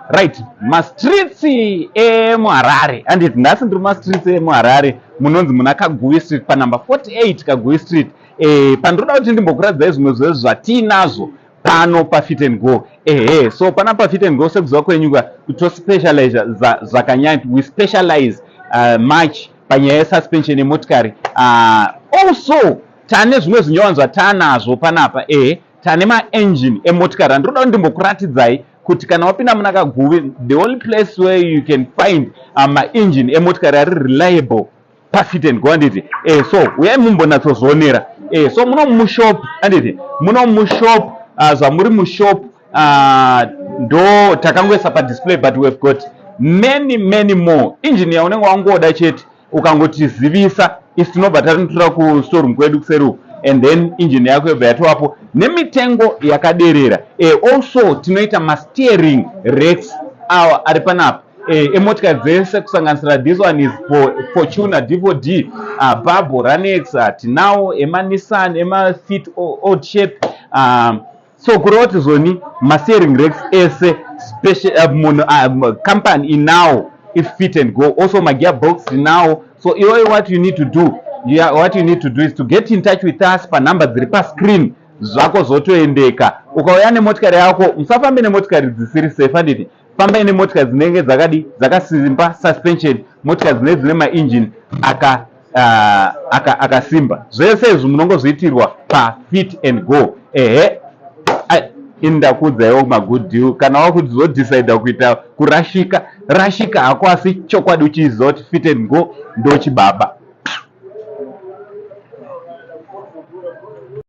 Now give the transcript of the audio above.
Right, mastreets emuHarare, handiti? Nhasi ndiri mumastreets emuHarare, munonzi muna Kaguvi Street, panumber 48 Kaguvi Street. Pandiroda kuti ndimbokuratidzai zvimwe zvezvo zvatiinazvo pano paFit and Go. Ehe, so pana paFit and Go, sekuziva kwenyu ka, tospecialize zvakanyanya. We specialize much panyaya yesuspension yemotikari. Also tane zvimwe zvinyowani zvataanazvo panapa. Ehe, tane maengine emotikari andiroda kuti ndimbokuratidzai kuti kana wapinda muna Kaguvi, the only place where you can find maengine emotikari ari reliable, paFit and Go, handiti? So uyai mumbonatsozvionera. So muno mushop, handiti? Muno mushop, zvamuri mushop, ndo takangoisa padisplay, but we've got many, many more. Engine yaunenge wangoda chete, ukangotizivisa, isi tinobva tanotora kustoreroom kwedu kuseri uku, and then engine yako yobva yatovapo nemitengo yakaderera. Also tinoita masteering racks awa ari panapa, emotikari dzese, kusanganisira this one is for Fortuner D4D, Brabo, Runx. Tinawo emaNissan, emaFit old shape. So kureva kuti zvoni masteering racks ese special, munhu, company inawo iFit and Go. Also magearbox tinawo. So iwe, what you need to do, yeah, what you need to do is to get in touch with us panhamba dziri pascreen, zvako zvotoendeka. Ukauya nemotikari yako, musafambe nemotikari dzisiri safe, handiti? Fambai nemotikari dzinenge dzakadi dzakasimba suspension, motikari dzinenge dzine maengine akasimba. Zvese izvi munongozviitirwa paFit and Go. Ehe, ini ndakuudzaiwo magood deal. Kana wakuzodecida kuita kurashika, rashika hako, asi chokwadi uchiziva kuti Fit and Go ndo chibaba.